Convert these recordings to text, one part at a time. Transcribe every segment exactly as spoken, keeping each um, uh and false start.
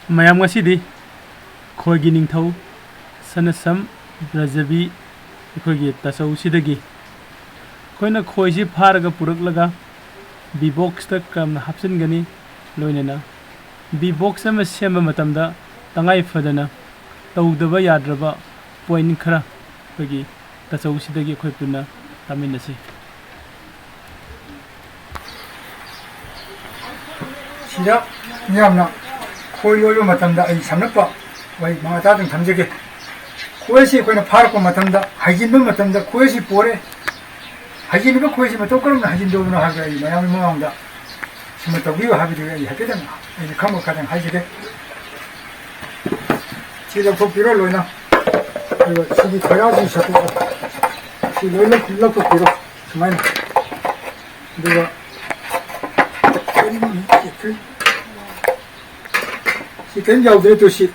ꯃꯌꯥꯝ, ꯉꯁꯤꯗꯤ ꯈꯣꯏꯒꯤ ꯅꯤꯡꯊꯧ ꯁꯅꯁꯝ ꯕ꯭ꯔꯖꯕꯤ ꯑꯩꯈꯣꯏꯒꯤ ꯇꯥꯆꯧꯁꯤꯗꯒꯤ ꯑꯩꯈꯣꯏꯅ ꯈꯣꯏꯁꯤ ꯐꯥꯔꯒ ꯄꯨꯔꯛꯂꯒ ꯕꯤ ꯕꯣꯛꯁꯇ ꯀꯔꯝꯅ ꯍꯥꯞꯆꯤꯟꯒꯅꯤ, ꯂꯣꯏꯅꯅ ꯕꯤ ꯕꯣꯛꯁ ꯑꯃ ꯁꯦꯝꯕ ꯃꯇꯝꯗ ꯇꯉꯥꯏ ꯐꯗꯅ ꯇꯧꯗꯕ ꯌꯥꯗ꯭ꯔꯕ ꯄꯣꯏꯟ ꯈꯔ ꯑꯩꯈꯣꯏꯒꯤ ꯇꯥꯆꯧꯁꯤꯗꯒꯤ ꯑꯩꯈꯣꯏ ꯄꯨꯟꯅ ꯇꯥꯃꯤꯟꯅꯁꯤ꯫ ꯁꯤꯗ ꯃꯤꯌꯥꯝꯅ ꯈꯣꯏ ꯂꯣꯏꯕ ꯃꯇꯝꯗ ꯑꯩ ꯁꯝꯂꯞꯄ ꯋꯥꯍꯩ ꯃꯉꯥ ꯇꯔꯥꯗꯪ ꯊꯝꯖꯒꯦ꯫ ꯈꯣꯏꯁꯤ ꯑꯩꯈꯣꯏꯅ ꯐꯥꯔꯛꯄ ꯃꯇꯝꯗ ꯍꯩꯖꯤꯟꯕ ꯃꯇꯝꯗ ꯈꯣꯏꯁꯤ ꯄꯣꯔꯦ꯫ ꯍꯩꯖꯤꯟꯕ ꯈꯣꯏꯁꯤ ꯃꯇꯧ ꯀꯔꯝꯅ ꯍꯩꯖꯤꯟꯗꯧꯕꯅꯣ ꯍꯥꯏꯕꯗꯨ ꯑꯩ ꯃꯌꯥꯝꯒꯤ ꯃꯃꯥꯡꯗ ꯁꯤꯃ ꯇꯧꯕꯤꯌꯨ ꯍꯥꯏꯕꯗꯨ ꯑꯩ ꯍꯥꯏꯐꯦꯠꯇꯪ ꯑꯩꯅ ꯈꯪꯕ ꯈꯔꯗꯪ ꯍꯥꯏꯖꯒꯦ꯫ ꯁꯤ ꯂꯧꯊꯣꯛꯄꯤꯔꯣ ꯂꯣꯏꯅ꯫ ꯑꯗꯨꯒ ꯁꯤꯒꯤ ꯈꯣꯏꯔꯥꯁꯤ ꯁꯠꯇꯣꯛꯑꯣ꯫ ꯁꯤ ꯂꯣꯏ ꯂꯧ-, ꯂꯧꯊꯣꯛꯄꯤꯔꯣ ꯁꯨꯃꯥꯏꯅ꯫ ꯑꯗꯨꯒ ꯁꯤ ꯀꯔꯤꯝ ꯌꯥꯎꯗ꯭ꯔꯦ꯫ ꯇꯨ ꯁꯤ,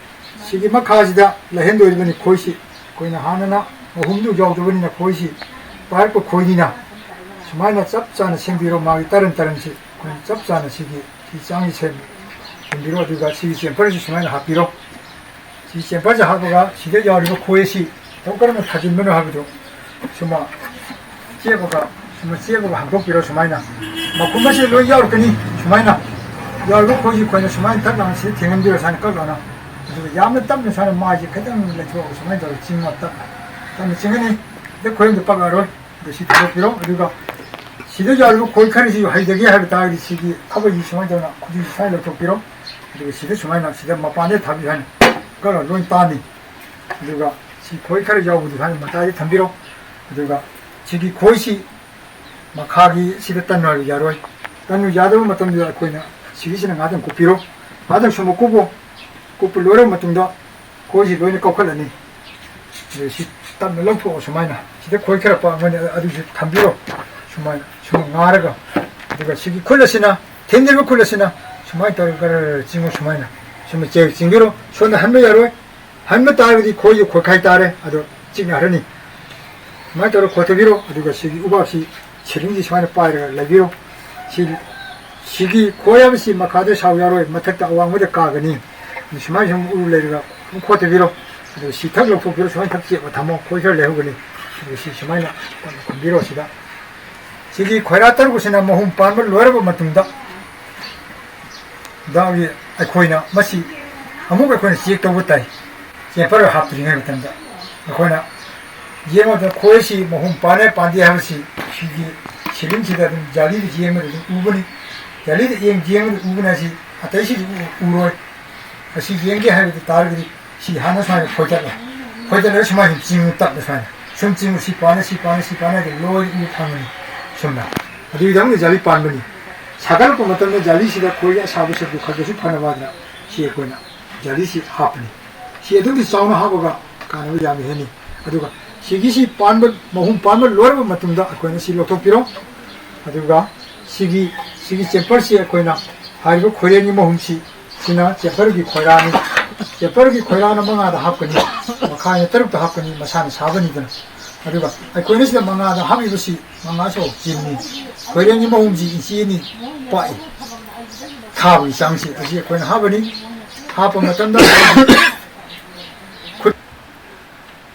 ꯁꯤꯒꯤ ꯃꯈꯥꯁꯤꯗ ꯂꯩꯍꯟꯗꯣꯔꯤꯕꯅꯤ ꯈꯣꯏꯁꯤ꯫ ꯑꯩꯈꯣꯏꯅ ꯍꯥꯟꯅꯅ ꯃꯍꯨꯝꯗꯨ ꯌꯥꯎꯗꯕꯅꯤꯅ ꯈꯣꯏꯁꯤ ꯄꯥꯏꯔꯛꯄ ꯈꯣꯏꯅꯤꯅ ꯁꯨꯃꯥꯏꯅ ꯆꯞ ꯆꯥꯅ ꯁꯦꯝꯕꯤꯔꯣ꯫ ꯃꯥꯒꯤ ꯇꯔꯟ ꯇꯔꯟꯁꯤ ꯑꯩꯈꯣꯏꯅ ꯆꯞ ꯆꯥꯅ ꯁꯤꯒꯤ, ꯁꯤ ꯆꯥꯡꯁꯤ ꯁꯦꯝ-, ꯁꯦꯝꯕꯤꯔꯣ꯫ ꯑꯗꯨꯒ ꯁꯤꯒꯤ ꯆꯦꯝꯄꯔꯁꯤ ꯁꯨꯃꯥꯏꯅ ꯍꯥꯞꯄꯤꯔꯣ꯫ ꯁꯤ ꯆꯦꯝꯄꯔꯁꯦ ꯍꯥꯞꯄꯒ ꯁꯤꯗ ꯌꯥꯎꯔꯤꯕ ꯈꯣꯏ ꯑꯁꯤ ꯃꯇꯧ ꯀꯔꯝꯅ ꯊꯥꯖꯤꯟꯕꯅꯣ ꯍꯥꯏꯕꯗꯨ ꯁꯨꯃ ꯆꯦꯞꯄꯒ, ꯁꯨꯃ ꯆꯦꯞꯄꯒ ꯍꯥꯡꯗꯣꯛꯄꯤꯔꯣ꯫ ꯁꯨꯃꯥꯏꯅ ꯃꯈꯨꯝ ꯑꯁꯤ ꯂꯣꯏ ꯌꯥꯎꯔꯛꯀꯅꯤ꯫ ꯁꯨꯃꯥꯏꯅ ꯌꯥꯎꯔꯤꯕ ꯈꯣꯏꯁꯤ ꯑꯩꯈꯣꯏꯅ ꯁꯨꯃꯥꯏꯅ ꯊꯛ ꯂꯥꯎꯅ ꯁꯤꯗ ꯊꯦꯡꯍꯟꯕꯤꯔꯣ, ꯁꯨꯃꯥꯏꯅ ꯀꯛ ꯂꯥꯎꯅ꯫ ꯑꯗꯨꯒ ꯌꯥꯝꯅ ꯇꯞꯅ ꯁꯨꯃꯥꯏꯅ ꯃꯥꯏꯁꯦ ꯈꯤꯇꯪ ꯂꯩꯊꯣꯛꯑꯒ ꯁꯨꯃꯥꯏꯅ ꯇꯧꯔꯒ ꯆꯤꯡꯉꯣ꯫ ꯇꯞꯅ, ꯇꯞꯅ ꯆꯤꯡꯒꯅꯤ꯫ ꯑꯗ ꯈꯣꯏ ꯑꯃꯗ ꯄꯛꯑꯔꯣꯏ꯫ ꯑꯗꯨ ꯁꯤ ꯊꯥꯗꯣꯛꯄꯤꯔꯣ꯫ ꯑꯗꯨꯒ ꯁꯤꯗ ꯌꯥꯎꯔꯤꯕ ꯈꯣꯏ ꯈꯔꯁꯤ ꯍꯩꯗꯒꯦ ꯍꯥꯏꯕ ꯇꯥꯔꯒꯗꯤ ꯁꯤꯒꯤ ꯈꯥꯕꯩꯁꯤ ꯁꯨꯃꯥꯏꯅ ꯇꯧꯅ ꯈꯨꯖꯤꯟꯁꯤ ꯁꯨꯃꯥꯏꯅ ꯂꯧꯊꯣꯛꯄꯤꯔꯣ꯫ ꯑꯗꯨꯒ ꯁꯤꯗ ꯁꯨꯃꯥꯏꯅ ꯁꯤꯗ ꯃꯄꯥꯟꯗ ꯊꯥꯕꯤ ꯍꯥꯏꯅ ꯀꯛꯂꯒ ꯂꯣꯏ ꯇꯥꯅꯤ꯫ ꯑꯗꯨꯒ ꯁꯤ ꯈꯣꯏ ꯈꯔ ꯌꯥꯎꯕꯗꯨ ꯁꯨꯃꯥꯏꯅ ꯃꯇꯥꯏꯗ ꯊꯝꯕꯤꯔꯣ꯫ ꯑꯗꯨꯒ ꯁꯤꯒꯤ ꯈꯣꯏꯁꯤ ꯃꯈꯥꯒꯤ ꯁꯤꯗ ꯇꯟꯅ ꯌꯥꯔꯣꯏ꯫ ꯇꯟꯅ ꯌꯥꯗꯕ ꯃꯇꯝꯗꯨꯗ ꯑꯩꯈꯣꯏꯅ ꯁꯤꯒꯤꯁꯤꯅ ꯉꯥꯛꯇꯪ ꯀꯨꯞꯄꯤꯔꯣ꯫ ꯉꯥꯛꯇꯪ ꯁꯨꯝꯕ ꯀꯨꯞꯄꯣ꯫ ꯀꯨꯞꯄ ꯂꯣꯏꯔꯕ ꯃꯇꯨꯡꯗ ꯈꯣꯏꯁꯤ ꯂꯣꯏꯅ ꯀꯧꯈꯠꯂꯅꯤ꯫ ꯑꯗꯨ ꯁꯤ ꯇꯞꯅ ꯂꯧꯊꯣꯛꯑꯣ ꯁꯨꯃꯥꯏꯅ꯫ ꯁꯤꯗ ꯈꯣꯏ ꯈꯔ ꯄꯥꯝꯒꯅꯤ, ꯑꯗꯨꯁꯨ ꯊꯝꯕꯤꯔꯣ꯫ ꯁꯨꯃꯥꯏꯅ, ꯁꯨꯝ ꯉꯥꯔꯒ, ꯑꯗꯨꯒ ꯁꯤꯒꯤ ꯈꯨꯠ ꯑꯁꯤꯅ, ꯊꯤꯟꯗ꯭ꯔꯤꯕ ꯈꯨꯠ ꯑꯁꯤꯅ ꯁꯨꯃꯥꯏꯅ ꯇꯧꯔꯒ ꯒꯔ ꯆꯤꯡꯉꯣ ꯁꯨꯃꯥꯏꯅ꯫ ꯁꯨꯝ ꯆꯦ-, ꯆꯤꯡꯕꯤꯔꯣ꯫ ꯁꯣꯝꯗ ꯍꯟꯕ ꯌꯥꯔꯣꯏ꯫ ꯍꯟꯕ ꯇꯥꯔꯒꯗꯤ ꯈꯣꯏꯁꯨ ꯈꯣꯏꯈꯥꯏ ꯇꯥꯔꯦ, ꯑꯗꯣ ꯆꯤꯛꯅꯈ꯭ꯔꯅꯤ꯫ ꯁꯨꯃꯥꯏꯅ ꯇꯧꯔꯒ ꯈꯣꯠꯊꯕꯤꯔꯣ꯫ ꯑꯗꯨꯒ ꯁꯤꯒꯤ ꯎꯕꯥꯛꯁꯤ, ꯁꯤꯂꯤꯡꯁꯤ ꯁꯨꯃꯥꯏꯅ ꯄꯥꯏꯔꯒ ꯂꯩꯕꯤꯔꯣ꯫ ꯁꯤ, ꯁꯤꯒꯤ ꯈꯣꯏ ꯍꯥꯏꯕꯁꯤ ꯃꯈꯥꯗ ꯁꯥꯎ ꯌꯥꯔꯣꯏ, ꯃꯊꯛꯇ ꯑꯋꯥꯡꯕꯗ ꯀꯥꯒꯅꯤ꯫ ꯁꯨꯃꯥꯏꯅ ꯁꯨꯝ ꯎꯔꯨ ꯂꯩꯔꯒ ꯁꯨꯝ ꯈꯣꯠꯇꯕꯤꯔꯣ꯫ ꯑꯗꯨꯒ ꯁꯤ ꯊꯛ ꯂꯧꯊꯣꯛꯄꯤꯔꯣ, ꯁꯨꯃꯥꯏꯅ ꯊꯛ ꯆꯦꯠꯄ ꯊꯝꯃꯣ, ꯈꯣꯏ ꯈꯔ ꯂꯩꯍꯧꯒꯅꯤ꯫ ꯑꯗꯨꯒ ꯁꯤ ꯁꯨꯃꯥꯏꯅ ꯀꯣꯟꯅ ꯈꯨꯝꯕꯤꯔꯣ꯫ ꯁꯤꯗ ꯁꯤꯒꯤ ꯈꯣꯏꯔꯥ ꯇꯔꯨꯛ ꯑꯁꯤꯅ ꯃꯍꯨꯝ ꯄꯥꯟꯕ ꯂꯣꯏꯔꯕ ꯃꯇꯨꯡꯗ, ꯗꯥꯒꯤ ꯑꯩꯈꯣꯏꯅ ꯃꯁꯤ ꯑꯃꯨꯛ ꯑꯩꯈꯣꯏꯅ ꯆꯦꯛ ꯇꯧꯕ ꯇꯥꯏ꯫ ꯆꯦꯝꯄꯔ ꯍꯥꯞꯇ꯭ꯔꯤꯉꯩ ꯃꯇꯝꯗ ꯑꯩꯈꯣꯏꯅ ꯌꯦꯡꯕꯗ ꯈꯣꯏꯁꯤ ꯃꯍꯨꯝ ꯄꯥꯟꯅꯦ ꯄꯥꯟꯗꯦ ꯍꯥꯏꯕꯁꯤ ꯁꯤꯒꯤ ꯁꯤꯂꯤꯡꯁꯤꯗ ꯑꯗꯨꯝ ꯖꯥꯂꯤꯗ ꯌꯦꯡꯕꯗ ꯑꯗꯨꯝ ꯎꯒꯅꯤ꯫ ꯖꯥꯂꯤꯗ ꯌꯦꯡ-, ꯌꯦꯡꯕꯗ ꯎꯕꯅ ꯁꯤ ꯑꯇꯩꯁꯤꯗꯤ ꯎ-, ꯎꯔꯣꯏ꯫ ꯑꯁꯤ ꯌꯦꯡꯒꯦ ꯍꯥꯏꯕꯗꯨ ꯇꯥꯔꯒꯗꯤ ꯁꯤ ꯍꯥꯟꯅ ꯁꯨꯃꯥꯏꯅ ꯈꯣꯏꯗꯠꯂꯣ꯫ ꯈꯣꯏꯗꯠꯂꯒ ꯁꯨꯃꯥꯏꯅ ꯆꯤꯡꯉꯨ, ꯇꯞꯅ ꯁꯨꯃꯥꯏꯅ꯫ ꯁꯨꯝ ꯆꯤꯡꯉꯨ, ꯁꯤ ꯄꯥꯟꯅ, ꯁꯤ ꯄꯥꯟꯅ, ꯁꯤ ꯄꯥꯟꯅ ꯍꯥꯏꯗꯤ ꯂꯣꯏ ꯎ ꯐꯪꯒꯅꯤ꯫ ꯁꯨꯝꯅ꯫ ꯑꯗꯨꯒꯤꯗꯃꯛꯇ ꯖꯥꯂꯤ ꯄꯥꯟꯕꯅꯤ꯫ ꯁꯥꯒꯠꯂꯛꯄ ꯃꯇꯝꯗ ꯖꯥꯂꯤꯁꯤꯗ ꯈꯣꯏꯒꯤ ꯑꯁꯥꯕ ꯁꯔꯨꯛꯇꯨ ꯈꯔꯗꯁꯨ ꯐꯅꯕ ꯍꯥꯏꯗꯅ ꯁꯤ ꯑꯩꯈꯣꯏꯅ ꯖꯥꯂꯤꯁꯤ ꯍꯥꯞꯄꯅꯤ꯫ ꯁꯤ ꯑꯗꯨꯝꯗꯤ ꯆꯥꯎꯅ ꯍꯥꯞꯄꯒ ꯀꯥꯟꯅꯕ ꯌꯥꯝꯅ ꯍꯦꯟꯅꯤ꯫ ꯑꯗꯨꯒ ꯁꯤꯒꯤꯁꯤ ꯄꯥꯟꯕ, ꯃꯍꯨꯝ ꯄꯥꯟꯕ ꯂꯣꯏꯔꯕ ꯃꯇꯨꯡꯗ ꯑꯩꯈꯣꯏꯅ ꯁꯤ ꯂꯧꯊꯣꯛꯄꯤꯔꯣ꯫ ꯑꯗꯨꯒ ꯁꯤꯒꯤ, ꯁꯤꯒꯤ ꯆꯦꯝꯄꯔꯁꯤ ꯑꯩꯈꯣꯏꯅ ꯍꯥꯏꯔꯤꯕ ꯈꯣꯏꯔꯦꯟꯒꯤ ꯃꯍꯨꯝꯁꯤ ꯁꯤꯅ ꯆꯦꯝꯄꯔꯒꯤ ꯈꯣꯏꯔꯥꯅꯤ꯫ ꯆꯦꯝꯄꯔꯒꯤ ꯈꯣꯏꯔꯥꯅ ꯃꯉꯥꯗ ꯍꯥꯞꯀꯅꯤ, ꯃꯈꯥꯏꯅ ꯇꯔꯨꯛꯇ ꯍꯥꯞꯀꯅꯤ, ꯃꯁꯥꯅ ꯁꯥꯕꯅꯤꯗꯅ꯫ ꯑꯗꯨꯒ ꯑꯩꯈꯣꯏꯅ ꯁꯤꯗ ꯃꯉꯥꯗ ꯍꯥꯞꯄꯤꯕꯁꯤ ꯃꯉꯥꯁꯨ ꯆꯤꯡꯅꯤ꯫ ꯈꯣꯏꯔꯦꯟꯒꯤ ꯃꯍꯨꯝꯁꯤ ꯏꯟꯆꯤ ꯑꯅꯤ ꯄꯥꯛꯏ꯫ ꯊꯥꯕꯒꯤ ꯆꯥꯡꯁꯤ ꯑꯁꯤ ꯑꯩꯈꯣꯏꯅ ꯍꯥꯞꯄꯅꯤ꯫ ꯍꯥꯞꯄ ꯃꯇꯝꯗ ꯈꯨꯠ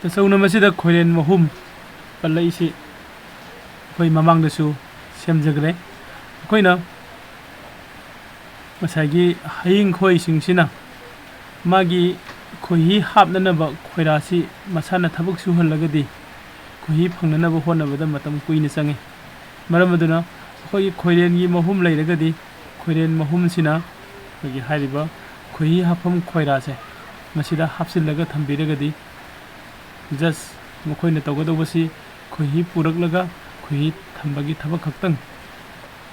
ꯇꯁꯧꯅ ꯃꯁꯤꯗ ꯈꯣꯏꯔꯦꯟ ꯃꯍꯨꯝ ꯄꯜꯂꯛꯏꯁꯤ ꯑꯩꯈꯣꯏ ꯃꯃꯥꯡꯗꯁꯨ ꯁꯦꯝꯖꯈ꯭ꯔꯦ꯫ ꯑꯩꯈꯣꯏꯅ ꯉꯁꯥꯏꯒꯤ ꯍꯌꯤꯡ ꯈꯣꯏꯁꯤꯡꯁꯤꯅ ꯃꯥꯒꯤ ꯈꯣꯏꯍꯤ ꯍꯥꯞꯅꯅꯕ ꯈꯣꯏꯔꯥꯁꯤ ꯃꯁꯥꯅ ꯊꯕꯛ ꯁꯨꯍꯜꯂꯒꯗꯤ ꯈꯣꯏꯍꯤ ꯐꯪꯅꯅꯕ ꯍꯣꯠꯅꯕꯗ ꯃꯇꯝ ꯀꯨꯏꯅ ꯆꯪꯉꯤ꯫ ꯃꯔꯝ ꯑꯗꯨꯅ ꯑꯩꯈꯣꯏꯒꯤ ꯈꯣꯏꯔꯦꯟꯒꯤ ꯃꯍꯨꯝ ꯂꯩꯔꯒꯗꯤ ꯈꯣꯏꯔꯦꯟ ꯃꯍꯨꯝꯁꯤꯅ ꯑꯩꯈꯣꯏꯒꯤ ꯍꯥꯏꯔꯤꯕ ꯈꯣꯏꯍꯤ ꯍꯥꯞꯐꯝ ꯈꯣꯏꯔꯥꯁꯦ ꯃꯁꯤꯗ ꯍꯥꯞꯆꯤꯜꯂꯒ ꯊꯝꯕꯤꯔꯒꯗꯤ just ꯃꯈꯣꯏꯅ ꯇꯧꯒꯗꯧꯕꯁꯤ ꯈꯣꯏꯍꯤ ꯄꯨꯔꯛꯂꯒ ꯈꯣꯏꯍꯤ ꯊꯝꯕꯒꯤ ꯊꯕꯛ ꯈꯛꯇꯪ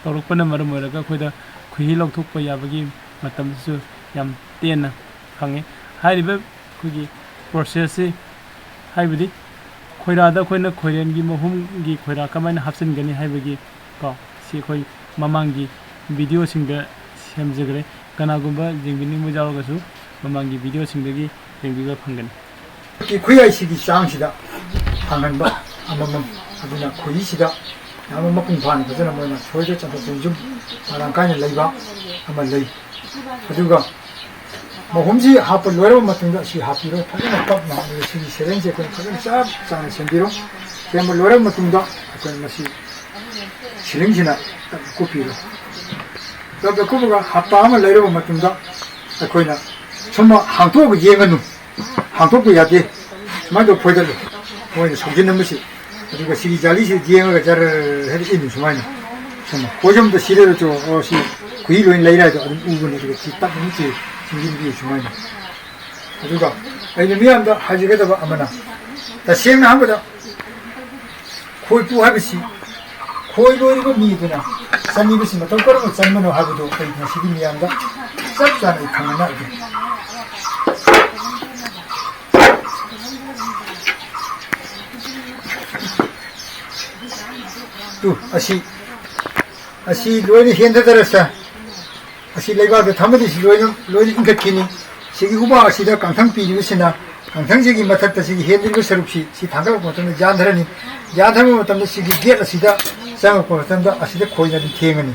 ꯇꯧꯔꯛꯄꯅ ꯃꯔꯝ ꯑꯣꯏꯔꯒ ꯑꯩꯈꯣꯏꯗ ꯈꯣꯏꯍꯤ ꯂꯧꯊꯣꯛꯄ ꯌꯥꯕꯒꯤ ꯃꯇꯝꯁꯤꯁꯨ ꯌꯥꯝ ꯇꯦꯟꯅ ꯐꯪꯉꯤ꯫ ꯍꯥꯏꯔꯤꯕ ꯑꯩꯈꯣꯏꯒꯤ processꯁꯤ, ꯍꯥꯏꯕꯗꯤ ꯈꯣꯏꯔꯥꯗ ꯑꯩꯈꯣꯏꯅ ꯈꯣꯏꯔꯦꯟꯒꯤ ꯃꯍꯨꯝꯒꯤ ꯈꯣꯏꯔꯥ ꯀꯃꯥꯏꯅ ꯍꯥꯞꯆꯤꯟꯒꯅꯤ ꯍꯥꯏꯕꯒꯤ ꯀꯣ, ꯁꯤ ꯑꯩꯈꯣꯏ ꯃꯃꯥꯡꯒꯤ videoꯁꯤꯡꯗ ꯁꯦꯝꯖꯈ꯭ꯔꯦ꯫ ꯀꯅꯥꯒꯨꯝꯕ ꯌꯦꯡꯕꯤꯅꯤꯡꯕ ꯌꯥꯎꯔꯒꯁꯨ ꯃꯃꯥꯡꯒꯤ videoꯁꯤꯡꯗꯒꯤ ꯌꯦꯡꯕꯤꯕ ꯐꯪꯒꯅꯤ꯫ ꯈꯨꯌꯥꯏꯁꯤꯒꯤ ꯆꯥꯡꯁꯤꯗ ꯐꯪꯍꯟꯕ ꯑꯃꯃꯝ, ꯑꯗꯨꯅ ꯈꯣꯏꯍꯤꯁꯤꯗ ꯌꯥꯝꯅ ꯃꯄꯨꯡ ꯐꯥꯅ ꯐꯖꯅ ꯃꯣꯏꯅ ꯁꯣꯏꯗ ꯆꯟꯊꯣꯛ ꯆꯟꯁꯤꯟ ꯃꯔꯥꯡ ꯀꯥꯏꯅ ꯂꯩꯕ ꯑꯃ ꯂꯩ꯫ ꯑꯗꯨꯒ ꯃꯍꯨꯝꯁꯤ ꯍꯥꯞꯄ ꯂꯣꯏꯔꯕ ꯃꯇꯨꯡꯗ ꯑꯁꯤ ꯍꯥꯞꯄꯤꯔꯣ, ꯐꯖꯅ ꯇꯞꯅ꯫ ꯑꯗꯨꯒ ꯁꯤꯒꯤ ꯁꯦꯔꯦꯡꯁꯦ ꯑꯩꯈꯣꯏꯅ ꯐꯖꯅ ꯆꯞ ꯆꯥꯅ ꯁꯦꯝꯕꯤꯔꯣ꯫ ꯁꯦꯝꯕ ꯂꯣꯏꯔꯕ ꯃꯇꯨꯡꯗ ꯑꯩꯈꯣꯏꯅ ꯃꯁꯤ ꯁꯤꯂꯤꯡꯁꯤꯅ ꯇꯞꯅ ꯀꯨꯞꯄꯤꯔꯣ꯫ ꯇꯞꯅ ꯀꯨꯞꯄꯒ ꯍꯞꯇꯥ ꯑꯃ ꯂꯩꯔꯕ ꯃꯇꯨꯡꯗ ꯑꯩꯈꯣꯏꯅ ꯁꯨꯝ ꯍꯥꯡꯇꯣꯛꯑꯒ ꯌꯦꯡꯒꯅꯨ, ꯍꯥꯡꯇꯣꯛꯄ ꯌꯥꯗꯦ꯫ ꯁꯨꯃꯥꯏꯅ ꯇꯧ ꯐꯣꯏꯗꯠꯂꯨ꯫ ꯃꯣꯏꯅ ꯁꯧꯖꯤꯟꯅꯕꯁꯤ꯫ ꯑꯗꯨꯒ ꯁꯤꯒꯤ ꯖꯥꯂꯤꯁꯤ ꯌꯦꯡꯉꯒ ꯖꯔ ꯍꯥꯏꯗꯤ ꯏꯟꯅꯤ ꯁꯨꯃꯥꯏꯅ꯫ ꯁꯨꯝ ꯈꯣꯏꯖꯝꯗ ꯁꯤꯔꯦꯗ ꯆꯣ, ꯑꯣ, ꯁꯤ ꯈꯨꯍꯤ ꯂꯣꯏꯅ ꯂꯩꯔꯦ ꯍꯥꯏꯗꯣ ꯑꯗꯨꯝ ꯎꯕꯅꯤ꯫ ꯑꯗꯨꯒ ꯁꯤ ꯇꯞꯅ ꯁꯤ ꯁꯤꯡꯖꯤꯟꯕꯤꯌꯨ ꯁꯨꯃꯥꯏꯅ꯫ ꯑꯗꯨꯒ ꯑꯩꯅ ꯃꯤꯌꯥꯝꯗ ꯍꯥꯏꯖꯒꯗꯕ ꯑꯃꯅ, ꯇꯁꯦꯡꯅ ꯍꯥꯏꯕꯗ ꯈꯣꯏꯄꯨ ꯍꯥꯏꯕꯁꯤ ꯈꯣꯏ ꯂꯣꯏꯔꯤꯕ ꯃꯤꯗꯨꯅ ꯆꯪꯉꯤꯕꯁꯤ ꯃꯇꯧ ꯀꯔꯝꯅ ꯆꯪꯕꯅꯣ ꯍꯥꯏꯕꯗꯨ ꯑꯩ ꯉꯁꯤꯗꯤ ꯃꯤꯌꯥꯝꯗ ꯆꯞ ꯆꯥꯅ ꯑꯩ ꯈꯪꯍꯟꯅꯕꯅꯤ꯫ ꯇꯨ, ꯑꯁꯤ, ꯑꯁꯤ ꯂꯣꯏꯅ ꯍꯦꯟꯊꯗꯔꯁꯦ꯫ ꯑꯁꯤ ꯂꯩꯕꯥꯛꯇ ꯊꯝꯃꯗꯤ ꯁꯤ ꯂꯣꯏꯅ, ꯂꯣꯏꯅ ꯏꯟꯈꯠꯈꯤꯅꯤ꯫ ꯁꯤꯒꯤ ꯎꯕꯥꯛ ꯑꯁꯤꯗ ꯀꯥꯡꯊꯪ ꯄꯤꯔꯤꯕꯁꯤꯅ, ꯀꯥꯡꯊꯪꯁꯤꯒꯤ ꯃꯊꯛꯇ ꯁꯤꯒꯤ ꯍꯦꯟꯗ꯭ꯔꯤꯕ ꯁꯔꯨꯛꯁꯤ, ꯁꯤ ꯊꯥꯡꯒꯠꯂꯛꯄ ꯃꯇꯝꯗ ꯌꯥꯟꯊꯔꯅꯤ꯫ ꯌꯥꯟꯊꯔꯕ ꯃꯇꯝꯗ ꯁꯤꯒꯤ ꯒꯦꯠ ꯑꯁꯤꯗ ꯆꯪꯉꯛꯄ ꯃꯇꯝꯗ ꯑꯁꯤꯗ ꯈꯣꯏꯅ ꯑꯗꯨꯝ ꯊꯦꯡꯉꯅꯤ꯫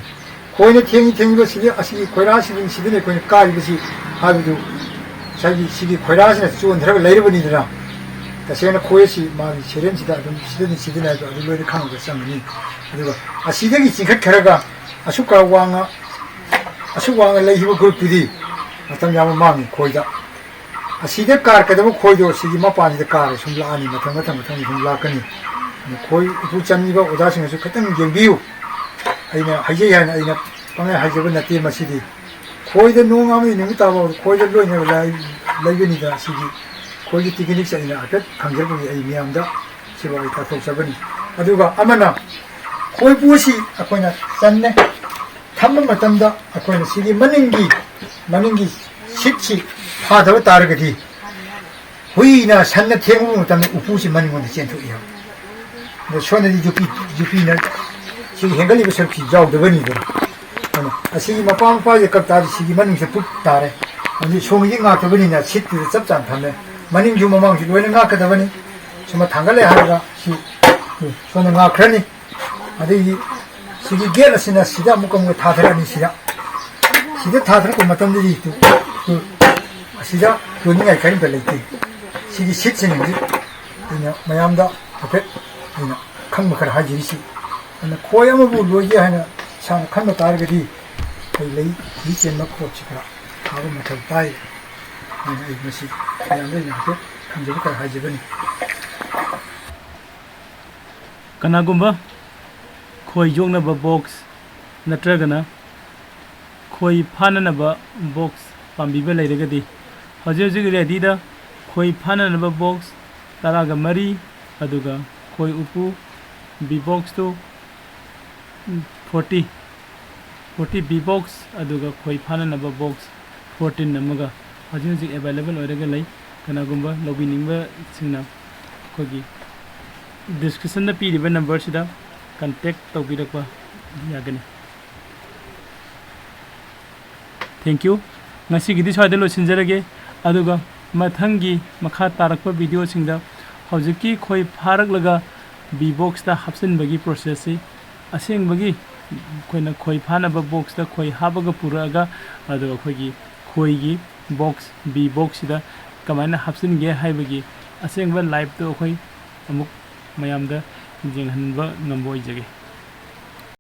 ꯈꯣꯏꯅ ꯊꯦꯡꯉꯤ ꯊꯦꯡꯉꯤꯕ ꯁꯤꯗꯤ, ꯑꯁꯤꯒꯤ ꯈꯣꯏꯔꯥꯁꯤꯗꯤ ꯁꯤꯗꯅꯤ ꯑꯩꯈꯣꯏꯅ ꯀꯥꯔꯤꯕꯁꯤ ꯍꯥꯏꯕꯗꯨ ꯉꯁꯥꯏꯒꯤ ꯁꯤꯒꯤ ꯈꯣꯏꯔꯥꯁꯤꯅ ꯆꯣꯟꯊꯔꯒ ꯂꯩꯔꯕꯅꯤꯗꯅ꯫ ꯇꯁꯦꯡꯅ ꯈꯣꯏ ꯑꯁꯤ ꯃꯥꯒꯤ ꯁꯦꯔꯦꯟꯁꯤꯗ ꯑꯗꯨꯝ ꯁꯤꯗꯅꯤ ꯁꯤꯗꯅꯤ ꯍꯥꯏꯕꯗꯣ ꯑꯗꯨ ꯂꯣꯏꯅ ꯈꯪꯕ ꯆꯪꯒꯅꯤ꯫ ꯑꯗꯨꯒ ꯑꯁꯤꯗꯒꯤ ꯆꯤꯡꯈꯠꯈ꯭ꯔꯒ ꯑꯁꯨꯛ ꯋꯥꯡꯅ, ꯑꯁꯨꯛ ꯋꯥꯡꯅ ꯂꯩꯈꯤꯕ ꯒ꯭ꯔꯨꯞꯇꯨꯗꯤ ꯃꯇꯝ ꯌꯥꯝꯅ ꯃꯥꯡꯉꯤ ꯈꯣꯏꯗ꯫ ꯑꯁꯤꯗ ꯀꯥꯔꯛꯀꯗꯕ ꯈꯣꯏꯗꯣ ꯁꯤꯒꯤ ꯃꯄꯥꯟꯁꯤꯗ ꯀꯥꯔꯒ ꯁꯨꯝ ꯂꯥꯛꯑꯅꯤ, ꯃꯊꯪ ꯃꯊꯪ ꯃꯊꯪ ꯁꯨꯝ ꯂꯥꯛꯀꯅꯤ꯫ ꯑꯗꯨ ꯈꯣꯏ ꯎꯄꯨ ꯆꯟꯕꯤꯕ ꯑꯣꯖꯥꯁꯤꯡꯅꯁꯨ ꯈꯤꯇꯪ ꯌꯦꯡꯕꯤꯌꯨ꯫ ꯑꯩꯅ ꯍꯥꯏꯖꯩ ꯍꯥꯏꯅ ꯑꯩꯅ ꯄꯪꯍꯥꯏ ꯍꯥꯏꯖꯕ ꯅꯠꯇꯦ ꯃꯁꯤꯗꯤ꯫ ꯈꯣꯏꯗ ꯅꯣꯡ ꯑꯃꯒꯤ ꯅꯨꯃꯤꯠ ꯇꯥꯕ ꯈꯣꯏꯗ ꯂꯣꯏꯅ ꯂꯩ-, ꯂꯩꯕꯅꯤꯗ꯫ ꯁꯤꯒꯤ ꯈꯣꯏꯒꯤ ꯇꯦꯛꯅꯤꯛꯁꯦ ꯑꯩꯅ ꯍꯥꯏꯐꯦꯠ ꯈꯪꯖꯕꯒꯤ ꯑꯩ ꯃꯤꯌꯥꯝꯗ ꯁꯤꯕꯨ ꯑꯩ ꯇꯥꯛꯊꯣꯛꯆꯕꯅꯤ꯫ ꯑꯗꯨꯒ ꯑꯃꯅ ꯈꯣꯏꯄꯨ ꯑꯁꯤ ꯑꯩꯈꯣꯏꯅ ꯆꯟꯅꯦ ꯊꯝꯕ ꯃꯇꯝꯗ ꯑꯩꯈꯣꯏꯅ ꯁꯤꯒꯤ ꯃꯅꯤꯡꯒꯤ, ꯃꯅꯤꯡꯒꯤ ꯁꯤꯠꯁꯤ ꯐꯥꯗꯕ ꯇꯥꯔꯒꯗꯤ ꯍꯨꯏꯅ ꯁꯟꯅ ꯊꯦꯡꯉꯨꯕ ꯃꯇꯝꯗ ꯎꯄꯨꯁꯤ ꯃꯅꯤꯡꯂꯣꯝꯗ ꯆꯦꯟꯊꯣꯛꯏ ꯍꯥꯏꯕ꯫ ꯑꯗꯣ ꯁꯣꯝꯗꯗꯤ ꯌꯨꯄꯤ, ꯌꯨꯄꯤꯅ ꯁꯤꯒꯤ ꯍꯦꯟꯒꯠꯂꯤꯕ ꯁꯔꯨꯛꯁꯤ ꯌꯥꯎꯗꯕꯅꯤꯗꯅ꯫ ꯑꯗꯨꯅ ꯑꯁꯤꯒꯤ ꯃꯄꯥ ꯃꯄꯥꯁꯦ ꯀꯛ ꯇꯥꯔꯗꯤ ꯁꯤꯒꯤ ꯃꯅꯨꯡꯁꯦ ꯄꯨꯛ ꯇꯥꯔꯦ꯫ ꯑꯗꯨ ꯁꯣꯝꯒꯤꯗꯤ ꯉꯥꯛꯇꯕꯅꯤꯅ ꯁꯤꯠꯇꯨꯗ ꯆꯞ ꯆꯥꯅ ꯊꯝꯃꯦ꯫ ꯃꯅꯤꯡꯁꯨ ꯃꯃꯥꯡꯁꯨ ꯂꯣꯏꯅ ꯉꯥꯛꯀꯗꯕꯅꯤ꯫ ꯁꯨꯝꯕ ꯊꯥꯡꯒꯠꯂꯦ ꯍꯥꯏꯔꯒ ꯁꯤ ꯁꯣꯝꯗ ꯉꯥꯛꯈ꯭ꯔꯅꯤ꯫ ꯑꯗꯒꯤ ꯁꯤꯒꯤ ꯒꯦꯠ ꯑꯁꯤꯅ ꯁꯤꯗ ꯑꯃꯨꯛꯀ ꯑꯃꯨꯛ ꯊꯥꯊꯔꯛꯑꯅꯤ꯫ ꯁꯤꯗ, ꯁꯤꯗ ꯊꯥꯊꯔꯛꯄ ꯃꯇꯝꯗꯗꯤ ꯇꯨ, ꯇꯨ, ꯑꯁꯤꯗ ꯌꯣꯟꯅꯤꯡꯉꯥꯏ ꯀꯔꯤꯝꯇ ꯂꯩꯇꯦ꯫ ꯁꯤꯒꯤ ꯁꯤꯠꯁꯤꯡ ꯍꯧꯖꯤꯛ ꯑꯩꯅ ꯃꯌꯥꯝꯗ ꯍꯥꯏꯐꯦꯠ ꯑꯩꯅ ꯈꯪꯕ ꯈꯔ ꯍꯥꯏꯖꯔꯤꯁꯤ꯫ ꯑꯗꯨꯅ ꯈꯣꯏ ꯑꯃꯕꯨ ꯂꯣꯏꯒꯦ ꯍꯥꯏꯅ ꯏꯁꯥꯅ ꯈꯟꯕ ꯇꯥꯔꯒꯗꯤ ꯑꯩꯈꯣꯏ ꯂꯩ ꯂꯩ ꯆꯦꯟꯕ ꯄꯣꯠꯁꯤ ꯈꯔ ꯊꯥꯕ ꯃꯊꯧ ꯇꯥꯏ꯫ ꯑꯗꯨꯅ ꯑꯩ ꯃꯁꯤ ꯃꯌꯥꯝꯗ ꯑꯩꯅ ꯍꯥꯏꯐꯦꯠ ꯈꯪꯖꯕ ꯈꯔ ꯍꯥꯏꯖꯕꯅꯤ꯫ ꯀꯅꯥꯒꯨꯝꯕ ꯈꯣꯏ ꯌꯣꯛꯅꯕ ꯕꯣꯛꯁ ꯅꯠꯇ꯭ꯔꯒꯅ ꯈꯣꯏ ꯐꯥꯅꯅꯕ ꯕꯣꯛꯁ ꯄꯥꯝꯕꯤꯕ ꯂꯩꯔꯒꯗꯤ, ꯍꯧꯖꯤꯛ ꯍꯧꯖꯤꯛ ꯔꯦꯗꯤꯗ ꯈꯣꯏ ꯐꯥꯅꯅꯕ ꯕꯣꯛꯁ ꯇꯔꯥꯒ ꯃꯔꯤ, ꯑꯗꯨꯒ ꯈꯣꯏ ꯎꯄꯨ ꯕꯤ ꯕꯣꯛꯁꯇꯨ ꯐꯣꯔꯇꯤ, ꯐꯣꯔꯇꯤ ꯕꯤ ꯕꯣꯛꯁ, ꯑꯗꯨꯒ ꯈꯣꯏ ꯐꯥꯅꯅꯕ ꯕꯣꯛꯁ ꯐꯣꯔꯇꯤꯟ ꯑꯃꯒ ꯍꯧꯖꯤꯛ ꯍꯧꯖꯤꯛ ꯑꯦꯕꯥꯏꯂꯦꯕꯜ ꯑꯣꯏꯔꯒ ꯂꯩ꯫ ꯀꯅꯥꯒꯨꯝꯕ ꯂꯧꯕꯤꯅꯤꯡꯕꯁꯤꯡꯅ ꯑꯩꯈꯣꯏꯒꯤ ꯗꯤꯁꯀ꯭ꯔꯤꯞꯁꯟꯗ ꯄꯤꯔꯤꯕ ꯅꯝꯕꯔꯁꯤꯗ ꯀꯟꯇꯦꯛ ꯇꯧꯕꯤꯔꯛꯄ ꯌꯥꯒꯅꯤ꯫ Thank you꯫ ꯉꯁꯤꯒꯤꯗꯤ ꯁ꯭ꯋꯥꯏꯗ ꯂꯣꯏꯁꯤꯟꯖꯔꯒꯦ꯫ ꯑꯗꯨꯒ ꯃꯊꯪꯒꯤ ꯃꯈꯥ ꯇꯥꯔꯛꯄ ꯚꯤꯗꯤꯑꯣꯁꯤꯡꯗ ꯍꯧꯖꯤꯛꯀꯤ ꯈꯣꯏ ꯐꯥꯔꯛꯂꯒ ꯕꯤ ꯕꯣꯛꯁꯇ ꯍꯥꯞꯆꯤꯟꯕꯒꯤ ꯄ꯭ꯔꯣꯁꯦꯁꯁꯤ, ꯑꯁꯦꯡꯕꯒꯤ ꯑꯩꯈꯣꯏꯅ ꯈꯣꯏ ꯐꯥꯅꯕ ꯕꯣꯛꯁꯇ ꯈꯣꯏ ꯍꯥꯞꯄꯒ ꯄꯨꯔꯛꯑꯒ, ꯑꯗꯨꯒ ꯑꯩꯈꯣꯏꯒꯤ ꯈꯣꯏꯒꯤ ꯕꯣꯛꯁ, ꯕꯤ ꯕꯣꯛꯁꯁꯤꯗ ꯀꯃꯥꯏꯅ ꯍꯥꯞꯆꯤꯟꯒꯦ ꯍꯥꯏꯕꯒꯤ ꯑꯁꯦꯡꯕ ꯂꯥꯏꯐꯇꯨ ꯑꯩꯈꯣꯏ ꯑꯃꯨꯛ ꯃꯌꯥꯝꯗ ꯌꯦꯡꯍꯟꯕ ꯉꯝꯕ ꯑꯣꯏꯖꯒꯦ꯫